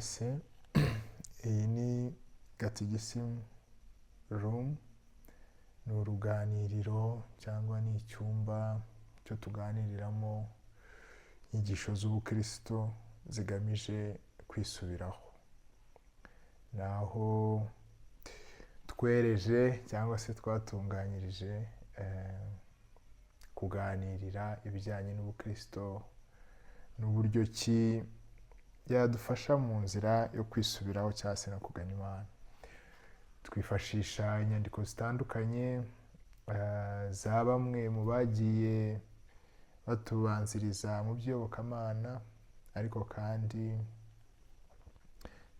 Mwese, iyi ni Gatigisimu room, ni uruganiriro cyangwa ni icyumba cyo tuganiriramo inyigisho z'ubukristo zigamije kwisubiraho. Ni aho twereje cyangwa se twatunganyirije kuganirira ibijyanye n'ubukristo n'uburyo ki byadufasha mu nzira yo kwisubiraho cyangwa se no kugana Imana. Twifashisha inyandiko zitandukanye za bamwe mu bagiye batubanziriza mu by'iyobokamana, ariko kandi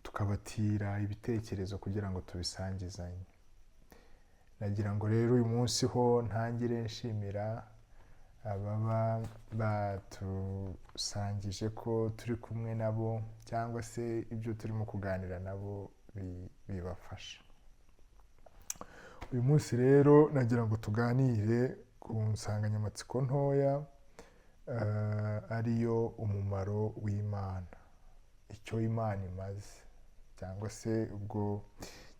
tukabatira ibitekerezo kugira ngo tubisangizanye. Nagira ngo rero uyu munsi ho ntangire nshimira ababa batusangije ko turi kumwe nabo, cyangwa se ibyo turimo kuganira nabo bibafasha. Uyu munsi rero nagira ngo tuganire ku nsanganyamatsiko ntoya ariyo umumaro w'Imana, icyo Imana imaze, cyangwa se ubwo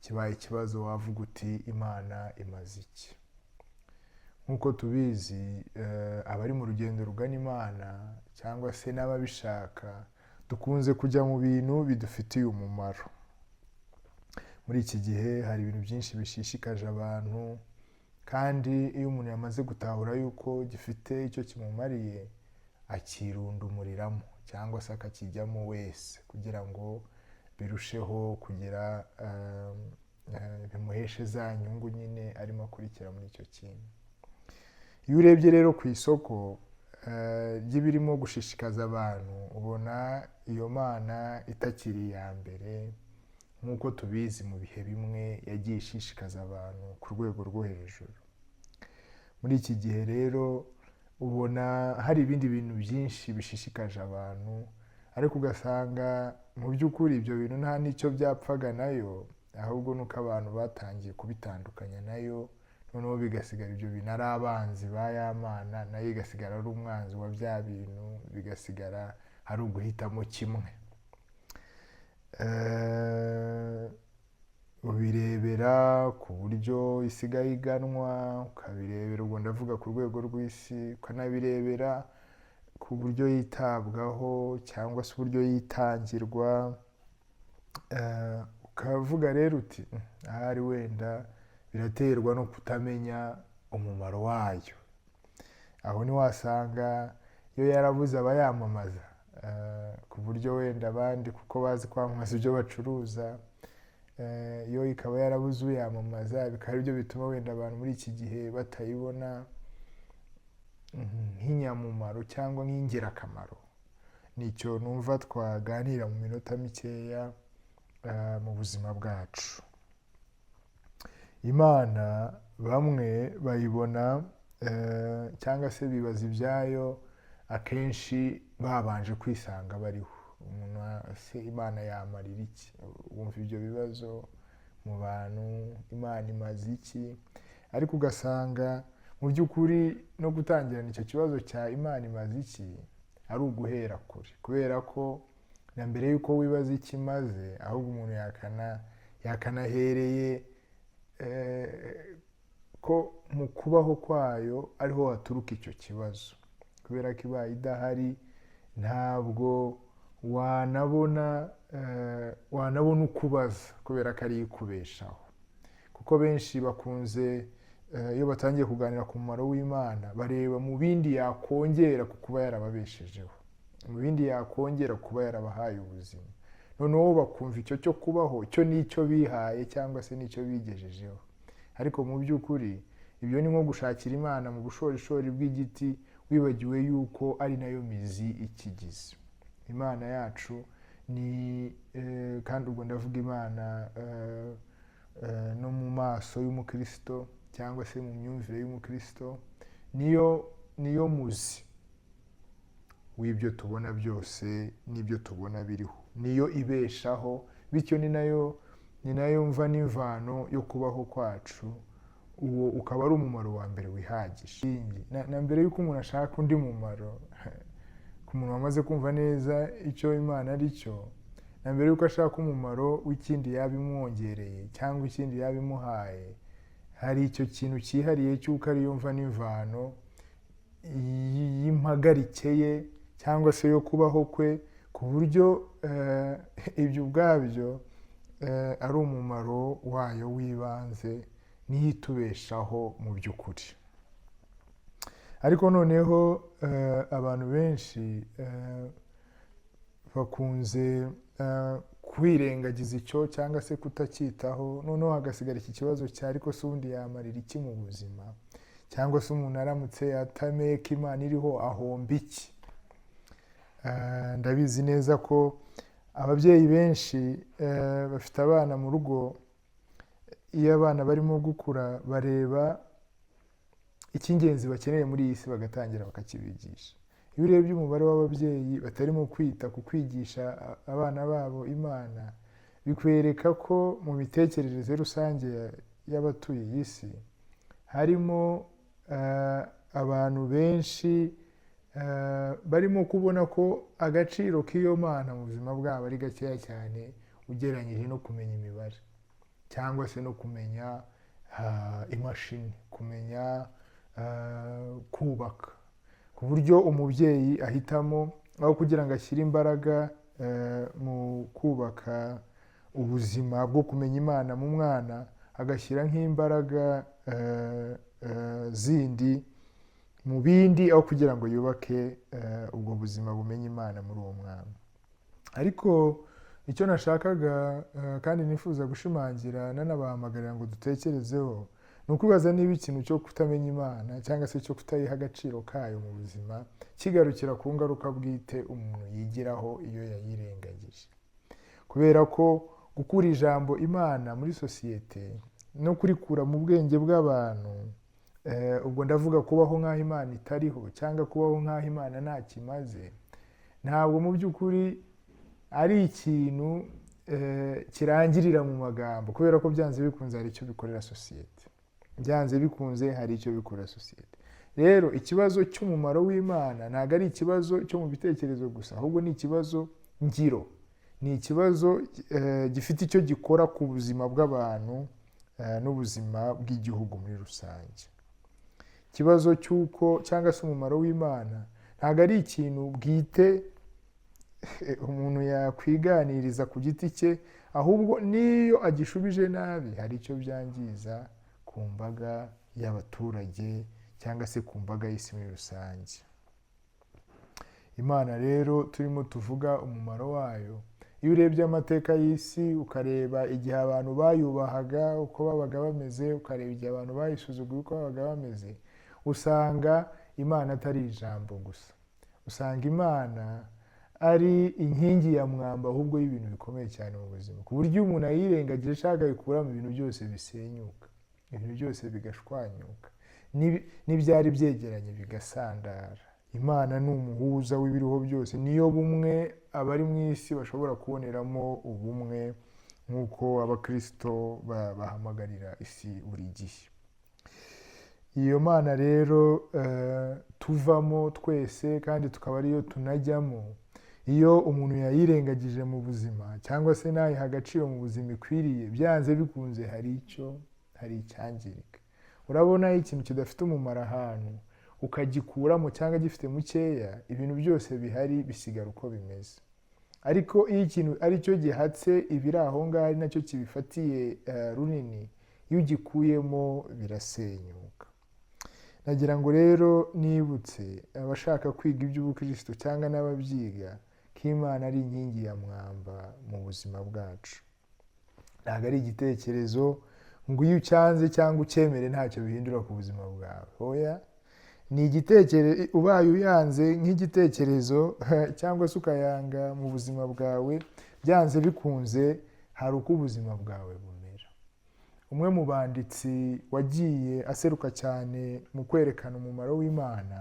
kibaye ikibazo wavuga uti Imana imaze iki? Nk'uko tubizi, abari mu rugendo rugana Imana cyangwa se n'ababishaka dukunze kujya mu bintu bidufitiye umumaro. Muri iki gihe hari ibintu byinshi bishishikaje abantu, kandi iyo umuntu yamaze gutahura yuko gifite icyo kimumariye, akirundumuriramo cyangwa se akakijyamo wese kugira ngo birusheho kugira bimuheshe za nyungu nyine arimo akurikira muri icyo kintu. Iyo urebye rero ku isoko ry'ibirimo gushishikaza abantu, ubona iyo mana itakiri iya mbere nk'uko tubizi mu bihe bimwe yagiye ishishikaza abantu ku rwego rwo hejuru. Muri iki gihe rero ubona hari ibindi bintu byinshi bishishikaje abantu, ariko ugasanga mu by'ukuri ibyo bintu nta n'icyo byapfaga nayo, ahubwo ni uko abantu batangiye kubitandukanya nayo, noneho bigasigara ibyo bintu ari abanzi ba ya mana, nayo igasigara ari umwanzi wa bya bintu, bigasigara ari uguhitamo kimwe. Ubirebera ku buryo isigaye iganwa, ukabirebera, ubwo ndavuga ku rwego rw'isi, ukanabirebera ku buryo yitabwaho cyangwa se uburyo yitangirwa, ukavuga rero uti ahari wenda biraterwa no kutamenya umumaro wayo. Aho ntiwasanga iyo yarabuze abayamamaza, ku buryo wenda abandi kuko bazi kwamamaza ibyo bacuruza, yo ikaba yarabuze uyamamaza, bikaba aribyo bituma wenda abantu muri iki gihe batayibona nk'inyamumaro cyangwa nk'ingirakamaro. Nicyo numva twaganira mu minota mikeya mu buzima bwacu. Imana bamwe bayibona cyangwa se bibaza ibyayo akenshi babanje kwisanga bariho. Umuntu se Imana yamarira iki? Wumva ibyo bibazo mu bantu, Imana imaze iki? Ariko ugasanga mu by'ukuri no gutangirana icyo kibazo cya Imana imaze iki ari uguhera kure, kubera ko na mbere y'uko wibaza icyo imaze, ahubwo umuntu yakanahereye ko mu kubaho kwayo ariho haturuka icyo kibazo, kubera ko ibaye idahari ntabwo wanabona uko ubaza, kubera ko ariyo ikubeshaho. Kuko benshi bakunze iyo batangiye kuganira ku mumaro w'Imana bareba mu bindi yakongera ku kuba yarababeshejeho, mu bindi yakongera kuba yarabahaye ubuzima, noneho bakumva icyo cyo kubaho cyo n'icyo bihaye cyangwa se n'icyo bigejejeho. Ariko mu by'ukuri ibyo ni nko gushakira Imana mu bushorishori bw'igiti, wibagiwe yuko ari nayo mizi ikigize. Imana yacu ni kandi ubwo ndavuga Imana no mu maso y'umukristo cyangwa se mu myumvire y'umukristo, niyo muzi w'ibyo tubona byose n'ibyo tubona biriho, niyo ibeshaho, bityo ni nayo mva n'imvano yo kubaho kwacu. Uwo ukaba ari umumaro wa mbere wihagije. Na mbere y'uko umuntu ashaka undi mumaro, ku muntu wamaze kumva neza icyo Imana ari cyo, Na mbere y'uko ashaka umumaro w'ikindi yaba imwongereye cyangwa ikindi yaba imuhaye, hari icyo kintu cyihariye cy'uko ariyo mva n'imvano y'impagarike ye cyangwa se yo kubaho kwe, ku buryo ibyo ubwabyo ari umumaro wayo w'ibanze, niyo itubeshaho mu by'ukuri. Ariko noneho abantu benshi bakunze kwirengagiza icyo cyangwa se kutacyitaho, noneho hagasigara iki kibazo cya ariko se ubundi yamarira iki mu buzima, cyangwa se umuntu aramutse atameye ko Imana iriho ahomba iki? Ndabizi neza ko ababyeyi benshi bafite abana mu rugo, iyo abana barimo gukura bareba icy'ingenzi bakeneye muri iyi si bagatangira bakakibigisha. Iyo urebye umubare w'ababyeyi batarimo kwita ku kwigisha abana babo Imana, bikwereka ko mu mitekerereze rusange y'abatuye iyi si harimo abantu benshi barimo kubona ko agaciro k'iyo Mana mu buzima bwabo ari gakeya cyane ugereranyije no kumenya imibare cyangwa se no kumenya imashini, kumenya kubaka, ku buryo umubyeyi ahitamo aho kugira ngo ashyire imbaraga mu kubaka ubuzima bwo kumenya Imana mu mwana, agashyira nk'imbaraga zindi mu bindi aho kugira ngo yubake ubwo buzima bumenye Imana muri uwo mwana. Ariko icyo nashakaga kandi nifuza gushimangira nanabahamagarira ngo dutekerezeho, ni ukwibaza niba ikintu cyo kutamenya Imana cyangwa se cyo kutayiha agaciro kayo mu buzima kigarukira ku ngaruka bwite umuntu yigiraho iyo yayirengagije. Kubera ko gukura ijambo Imana muri sosiyete no kurikura mu bwenge bw'abantu, ubwo ndavuga kubaho nk'aho Imana itariho cyangwa kubaho nk'aho Imana ntakimaze, ntabwo mu by'ukuri ari ikintu kirangirira mu magambo, kubera ko byanze bikunze hari icyo bikorera sosiyete. Byanze bikunze hari icyo bikorera sosiyete. Rero ikibazo cy'umumaro w'Imana ntabwo ari ikibazo cyo mu bitekerezo gusa, ahubwo ni ikibazo ngiro, ni ikibazo gifite icyo gikora ku buzima bw'abantu n'ubuzima bw'igihugu muri rusange. Ikibazo cy'uko cyangwa se umumaro w'Imana ntabwo ari ikintu bwite umuntu yakwiganiriza ku giti cye, ahubwo n'iyo agishubije nabi hari icyo byangiza ku mbaga y'abaturage cyangwa se ku mbaga y'isi muri rusange. Imana rero turimo tuvuga umumaro wayo, iyo urebye amateka y'isi ukareba igihe abantu bayubahaga uko babaga bameze, ukareba igihe abantu bayisuzuguye uko babaga bameze, usanga Imana atari ijambo gusa, usanga Imana ari inkingi ya mwamba ahubwo y'ibintu bikomeye cyane mu buzima, ku buryo umuntu ayirengagije ashaka ayikuramo ibintu byose bisenyuka, ibintu byose bigashwanyuka, n'ibyari byegeranye bigasandara. Imana ni umuhuza w'ibiriho byose, niyo bumwe abari mu isi bashobora kuboneramo ubumwe nk'uko abakristo bahamagarira isi buri gihe. Iyo Mana rero tuvamo twese kandi tukaba ariyo tunajyamo, iyo umuntu yayirengagije mu buzima cyangwa se ntayihe agaciro mu buzima ikwiriye, byanze bikunze hari icyangirika. Urabona iyo ikintu kidafite umumaro ahantu ukagikuramo cyangwa gifite mukeya, ibintu byose bihari bisigara uko bimeze. Ariko iyo ikintu ari cyo gihatse ibiri aho ngaho ari nacyo kibifatiye runini, iyo ugikuyemo birasenyuka. Nagira ngo rero nibutse abashaka kwiga iby'ubukristo cyangwa n'ababyiga ko Imana ari inkingi ya mwamba mu buzima bwacu. Ntabwo ari igitekerezo ngo iyo ucyanze cyangwa ucyemere ntacyo bihindura ku buzima bwawe. Oya, ni igitekerezo, ubaye uyanze nk'igitekerezo cyangwa se ukayanga mu buzima bwawe, byanze bikunze hari uko ubuzima bwawe bumera. Umwe mu banditsi wagiye aseruka cyane mu kwerekana umumaro w'Imana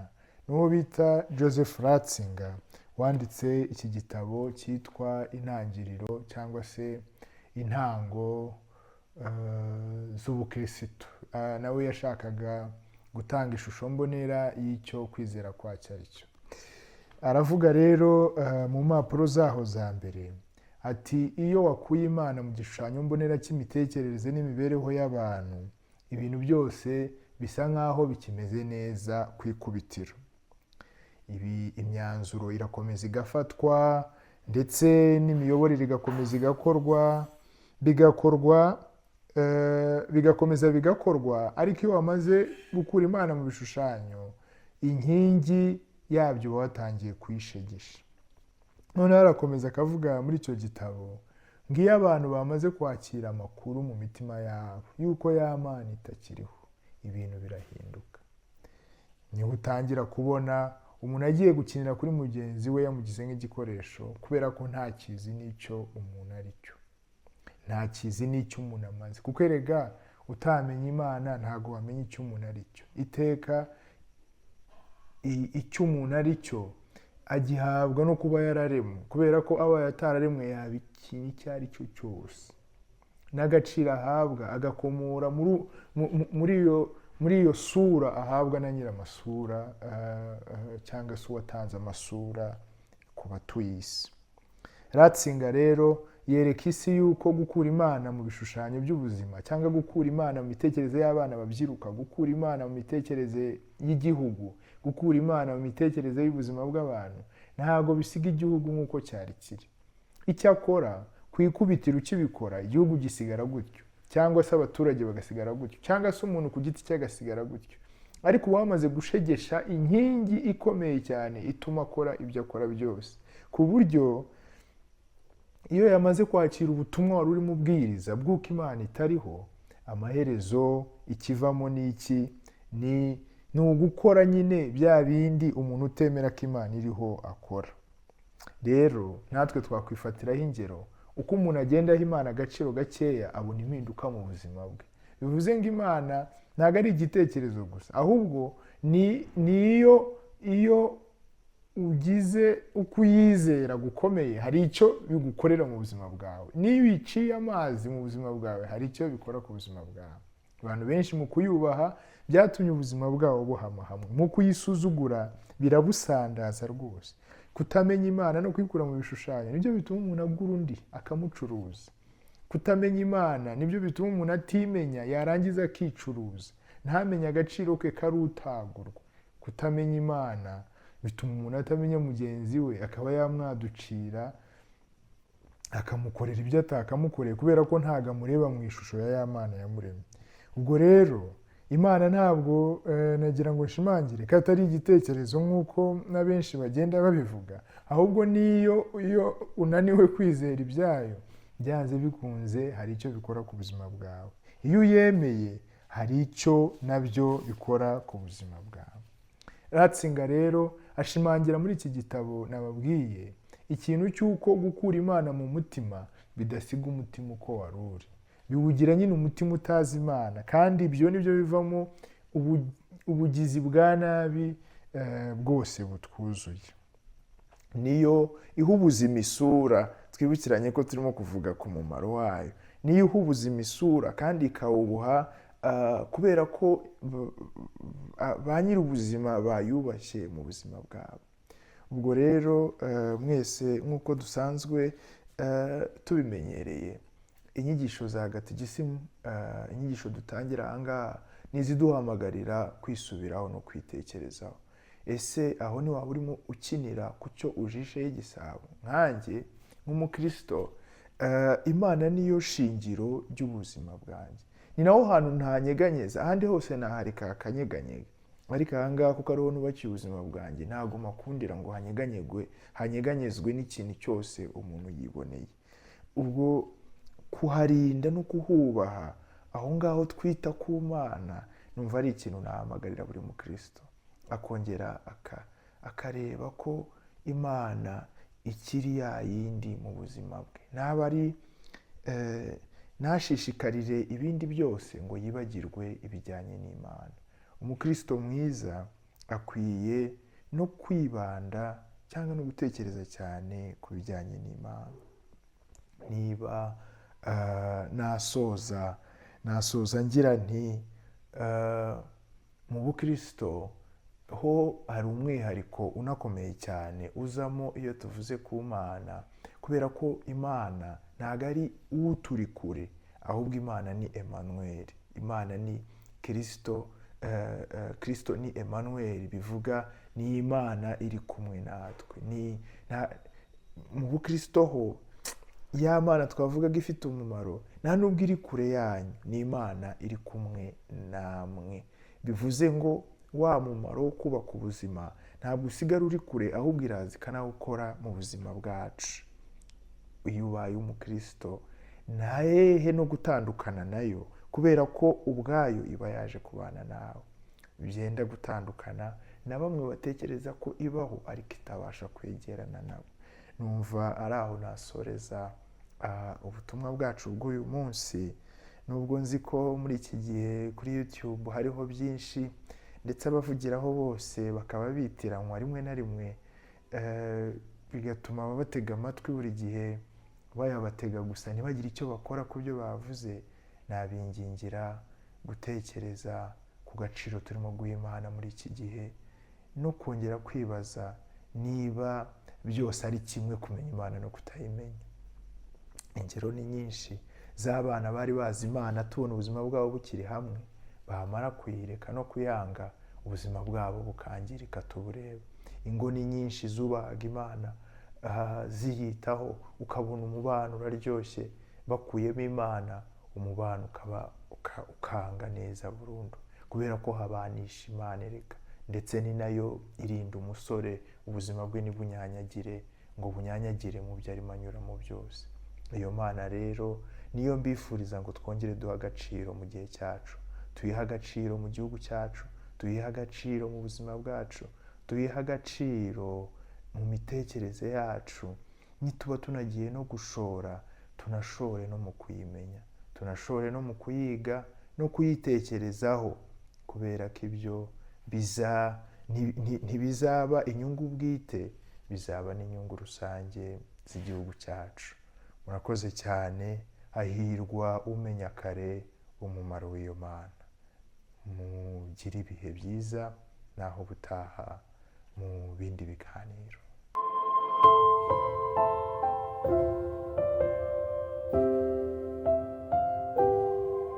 ni uwo bita Joseph Ratzinger, wanditse iki gitabo cyitwa Intangiriro cyangwa se Intango z'Ubukristo. Nawe yashakaga gutanga ishusho mbonera y'icyo kwizera kwacyo ari cyo. Aravuga rero mu mpapuro zaho za mbere, Ati iyo wakuye Imana mu gishushanyo mbonera cy'imitekerereze n'imibereho y'abantu, ibintu byose bisa nk'aho bikimeze neza ku ikubitiro. Ibi imyanzuro irakomeza igafatwa, ndetse n'imiyoborere igakomeza igakorwa, bigakomeza bigakorwa. Ariko iyo wamaze gukura Imana mu bishushanyo, inkingi yabyo uba watangiye kuyishegesha. Noneho arakomeza akavuga muri icyo gitabo ngo iyo abantu bamaze kwakira amakuru mu mitima yabo yuko ya Mana itakiriho, ibintu birahinduka. Niho utangira kubona umuntu agiye gukinira kuri mugenzi we yamugize nk'igikoresho, kubera ko ntakizi n'icyo umuntu ari cyo, ntakizi n'icyo umuntu amaze. Kuko erega utamenya Imana ntabwo wamenya icyo umuntu ari cyo. Iteka icyo umuntu ari cyo agihabwa no kuba yararemwe, kubera ko aba atararemwe yaba ikintu icyo ari cyo cyose. N'agaciro ahabwa agakomora muri iyo sura ahabwa na nyiramasura, cyangwa se uwatanze amasura ku batuye isi. Ratzinger rero yereka isi yuko gukura Imana mu bishushanyo by'ubuzima, cyangwa gukura Imana mu mitekerereze y'abana babyiruka, gukura Imana mu mitekerereze y'igihugu, gukura Imana mu mitekerereze y'ubuzima bw'abantu, ntabwo bisiga igihugu nk'uko cyari kiri. Icyakora ku ikubitiro ukibikora, igihugu gisigara gutyo, cyangwa se abaturage bagasigara gutyo, cyangwa se umuntu ku giti cye agasigara gutyo. Ariko uwamaze gushegesha inkingi ikomeye cyane ituma akora ibyo akora byose, ku buryo iyo yamaze kwakira ubutumwa wari urimo ubwiriza bw'uko Imana itariho, amaherezo ikivamo ni iki? Ni ugukora nyine bya bindi umuntu utemera ko Imana iriho akora. Rero natwe twakwifatiraho ingero, uko umuntu agenda aha Imana agaciro gakeya, abona impinduka mu buzima bwe. Bivuze ngo Imana ntabwo ari igitekerezo gusa, ahubwo ni iyo ugize uko uyizera gukomeye, hari icyo bigukorera mu buzima bwawe. Niyo uyiciye amazi mu buzima bwawe, hari icyo bikora ku buzima bwawe. Abantu benshi mu kuyubaha byatumye ubuzima bwabo buhama hamwe, mu kuyisuzugura birabusandaza rwose. Kutamenya Imana no kuyikura mu bishushanyo nibyo bituma umuntu agura undi akamucuruza. Kutamenya Imana nibyo bituma umuntu atimenya, yarangiza akicuruza, ntamenye agaciro ke karutagurwa. Kutamenya Imana bituma umuntu atamenya mugenzi we, akaba yamwaducira akamukorera ibyo atakamukoreye, kubera ko ntago amureba mu ishusho ya ya Mana yamuremye. Ubwo rero Imana ntabwo nagira ngo nshimangire ko atari igitekerezo nk'uko na benshi bagenda babivuga, ahubwo niyo iyo unaniwe kwizera ibyayo, byanze bikunze hari icyo bikora ku buzima bwawe. Iyo uyemeye hari icyo nabyo bikora ku buzima bwawe. Ratzinger rero ashimangira muri iki gitabo nababwiye ikintu cy'uko gukura Imana mu mutima bidasiga umutima uko wari uri, biwugira nyine umutima utazi Imana, kandi ibyo nibyo bivamo ubugizi bwa nabi bwose butwuzuye. Niyo iha ubuzima isura, twibukiranye ko turimo kuvuga ku mumaro wayo. Niyo iha ubuzima isura kandi ikawubuha kubera ko ba nyir'ubuzima bayubashye mu buzima bwabo. Ubwo rero mwese nk'uko dusanzwe tubimenyereye, inyigisho za gatigisimu, inyigisho dutangira aha ngaha ni iziduhamagarira kwisubiraho no kwitekerezaho. Ese aho ni waba urimo ukinira ku cyo ujishe y'igisabo? Nkanjye nk'umukristo, Imana niyo shingiro ry'ubuzima bwanjye, ni naho hantu ntanyeganyeza, ahandi hose nahareka hakanyeganyega, ariko aha ngaha kuko ariho nubakiye ubuzima bwanjye, ntabwo makundira ngo hanyeganyezwe n'ikintu cyose umuntu yiboneye. Ubwo kuharinda no kuhubaha aho ngaho twita ku Mana, numva ari ikintu nahamagarira buri mukristo, akongera akareba ko Imana ikiri ya yindi mu buzima bwe, naba ari ntashishikarire ibindi byose ngo yibagirwe ibijyanye n'Imana. Umukristo mwiza akwiye no kwibanda cyangwa no gutekereza cyane ku bijyanye n'Imana. Niba nasoza ngira nti mu bukristo ho hari umwihariko unakomeye cyane uzamo iyo tuvuze ku Mana, Kubera ko Imana ntabwo ari uturi kure, ahubwo Imana ni Emmanuel, Imana ni Kirisito. Kirisito ni Emmanuel, bivuga ni Imana iri kumwe natwe. Ni mu bukristo ho ya Mana twavugaga ifite umumaro, nta nubwo iri kure yanyu, ni Imana iri kumwe namwe. Bivuze ngo wa mumaro wo kubaka ubuzima ntabwo usigara uri kure, ahubwo iraza ikanawukora mu buzima bwacu. Iyo ubaye umukristo, nta hehe no gutandukana nayo, kubera ko ubwayo iba yaje kubana nawe. Byenda gutandukana na bamwe batekereza ko ibaho ariko itabasha kwegerana nabo. Numva ari aho nasoreza ubutumwa bwacu bw'uyu munsi, nubwo nzi ko muri iki gihe kuri YouTube hariho byinshi, ndetse abavugiraho bose bakaba bitiranwa rimwe na rimwe, bigatuma ababatega amatwi buri gihe bayabatega gusa, ntibagire icyo bakora ku byo bavuze. Nabingingira gutekereza ku gaciro turimo guha Imana muri iki gihe, no kongera kwibaza niba byose ari kimwe, kumenya Imana no kutayimenya. Ingero ni nyinshi z'abana bari bazi Imana, tubona ubuzima bwabo bukiri hamwe, bamara kuyireka no kuyanga, ubuzima bwabo bukangirika tubureba. Ingo ni nyinshi zubahaga Imana, ziyitaho, ukabona umubano uraryoshye, bakuyemo Imana umubano ukaba ukanga neza burundu, kubera ko habanisha Imana erega. Ndetse ni nayo irinda umusore ubuzima bwe ntibunyanyagire, ngo bunyanyagire mu byo arimo anyuramo byose. Iyo Mana rero niyo mbifuriza ngo twongere duhe agaciro mu gihe cyacu, tuyihe agaciro mu gihugu cyacu, tuyihe agaciro mu buzima bwacu, tuyihe agaciro mu mitekerereze yacu. Nituba tunagiye no gushora, tunashore no mu kuyimenya, tunashore no mu kuyiga no kuyitekerezaho, kubera ko ibyo ntibizaba inyungu bwite, bizaba n'inyungu rusange z'igihugu cyacu. Murakoze cyane. Hahirwa umenya kare umumaro w'iyo Mana. Mugire ibihe byiza, naho ubutaha mu bindi biganiro.